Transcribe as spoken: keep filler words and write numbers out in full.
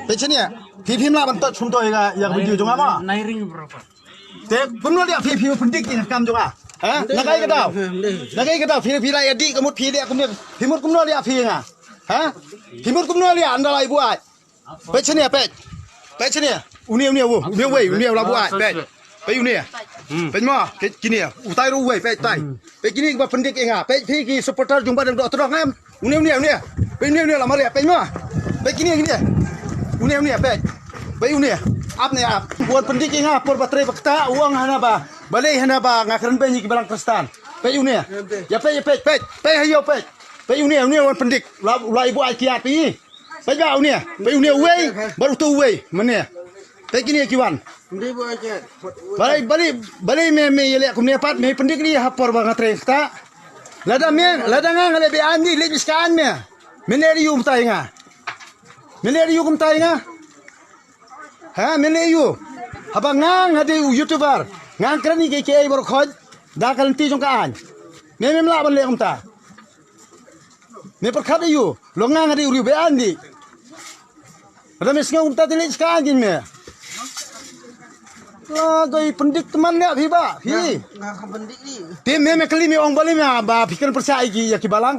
Peit shane. Phi phim lah ban touch kumto ïa ka, ïa ka video jong nga mo. Nai ring bro. Te kumno ïa phi phi pyndik ïa ka kam jong nga. Ha? Na kai ka daw. Na kai ka daw phi phi la ïa dih ka mut phi ïa kumno. Phi mut kumno ïa phi nga. Ha? Phi mut kumno ïa anda lai buat. Peit shane peit. Peit shane. Une une u. Une wei une la buat peit. Peit une. Peit mo. Peit kine. Utai ruh wei peit tai. Peit kine ba pyndik ïa nga. Peit phi ki supporter jong ba dang dok tdok ngam. Une une une. Peit une une la mari peit mo. Peit kine kine. Une une peit. Peit une. Ap ne ap. Buat pyndik ïa nga por ba trei ba kta u ong hana ba. Balei hana ba nga kren ben ïa ki balang Kristan. Peit une. Ya peit peit peit. Peit hayo peit. Peit une une wan pyndik. La la ibu ai kiat peit. Peit ba une, peit une uwei, baru tu uwei, mane. Peit kine ki wan. Balei balei balei me me ïaleh kumne pat me pyndik ri ha por ba nga trei kata. Lada me lada nga nga leh be ani leh biska an me. Me leh ri um tai nga. Me leh ri um tai nga. Ha me leh yu. Haba nga nga dei u YouTuber. Nga kren ni ke ke ai baru khoj. Da ka lenti jong ka an. Me me mla ban leh kumta. Me pyrkhat ayu, lo nga nga dei u riewbein di. Lada me sngew kumta te leit ka jin me. La goi pyndik teman ne phi ba, phi. Nga ka pyndik di. Te me me kali me ong bali me ba phi kan pyrshah ïa ki ïa ki balang.